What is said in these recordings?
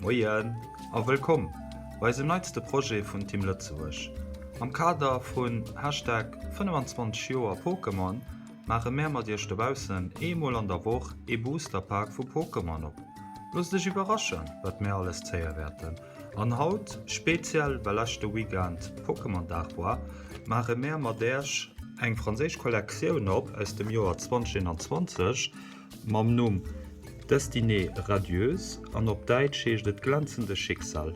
Moien a wëllkomm bei eisem neitste Projet vun Team Lëtzebuerg. Am Kader vun Hashtag 25 Joer Pokémon maache mär mat iech dobaussen eemol an der Woch ee Booster Pak vu Pokémon op. Looss dech iwwerraschen, wat mär alles zéie wäerten. An haut, speziell well leschte Weekend Pokémon Dag war, maache mär mat äech eng franséisch Kollektioun op aus dem Joer 2021 mam Numm Destinée radieuse an op Däitsch heescht et Glänzende Schicksal.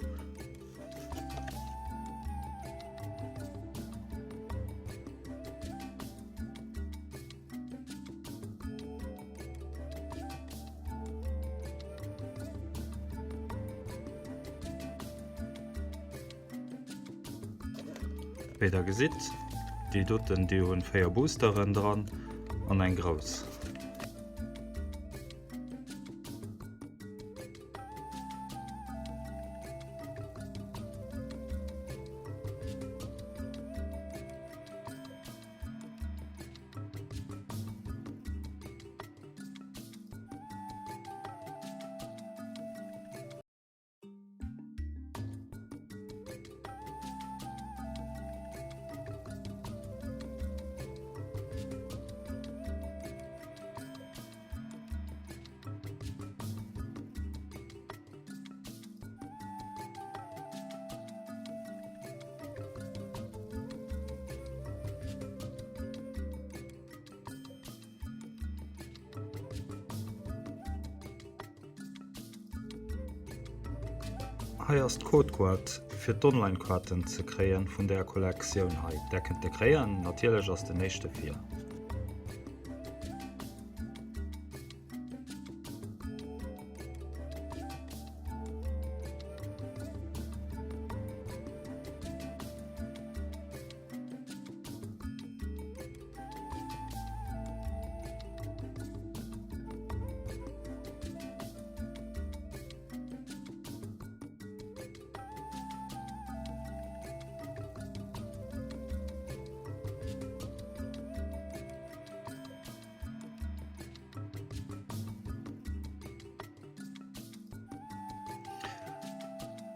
Wéi der gesitt, déi doten déi hunn 4 Boosteren dran an eng grouss. Hei ass d'Codekaart fir d'Online-Kaarten ze kréien vun där Kollektioun hei. Där kënnt der kréien, natierlech ass den éischte vir.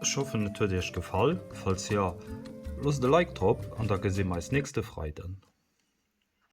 Ech hoffen et huet iech gefall, falls jo loosst e Like drop an da gesi mer eis nächste Freiden.